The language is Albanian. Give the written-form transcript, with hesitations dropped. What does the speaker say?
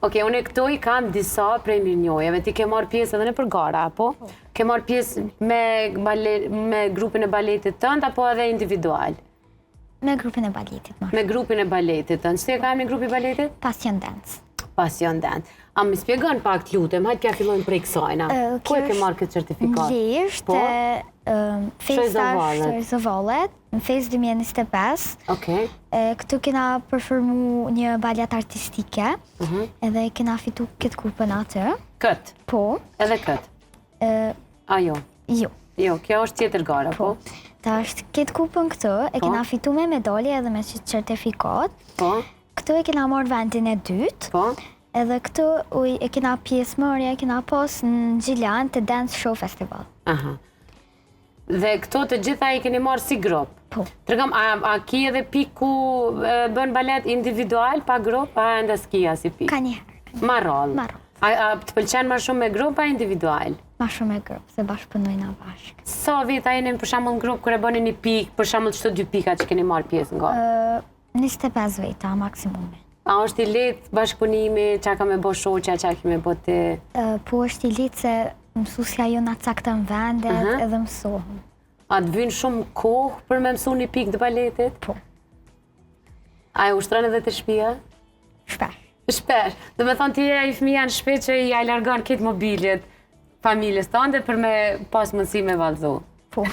Okej, unë këto i kam disa prej mirënjohjeve. Ti ke marrë pjesë edhe nëpër gara, apo? Po. Ke marrë pjesë me, bale, me grupin e baletit tënd, apo edhe individual? Me grupin e baletit, më. Me grupin e baletit tënd. Si e ka emrin grupi i baletit? Passion Dance. Passion Dance. A më spjegon pak të lutem, hajtë pja fillojmë prej kësajna. Ku e ke marrë këtë certifikatë? Në Lezhë, Po? te festa Shtojzovallet, në Fest 2025. Okej. Këtu kena performu një balet artistike, edhe kena fitu këtë kupën aty. Këtë? Po. Edhe këtë? A jo? Jo. Jo, kjo është tjetër gara, po? Po. Tash këtë kupën këtu, e Po. kena fitu me medalje edhe me certifikat. Po. Këtu e kena marrë vendin e dytë. Po. Edhe këtu e kena pjesëmarrje, e kena pas në Gjilan të Dance Show Festival. Aha. Dhe këto të gjitha i keni marrë si grup? Po. Tregom, a, a ki edhe pikë ku e, bën balet individual, pa grup, a ende s'ki asi pikë? Ka njëherë. Ma rrallë? Ma rrallë. A, a të pëlqen ma shumë me grup, a individual? Ma shumë me grup, se bashkëpunojna bashkë. Sa veta jeni për shembull në grup kur e bëni një pikë, për shembull çto dy pika që keni marrë pjesë nga? 25 veta maksimumi. A është i lehtë bashkëpunimi, çka ka me bo shoqja, çka ki me bo ti? Po është i lehtë se mësusja jo na cakton vendet edhe mësohem. A të vynë shumë kohë për me mësu një pikë të baletit? Po. A e ushtron edhe te shtëpia? Shpesh. Shpesh. Do me thonë ti je ai fëmija në shtëpi që ja largon këtë mobiljet familjes tënde për me pas mundësi me vallëzu. Po.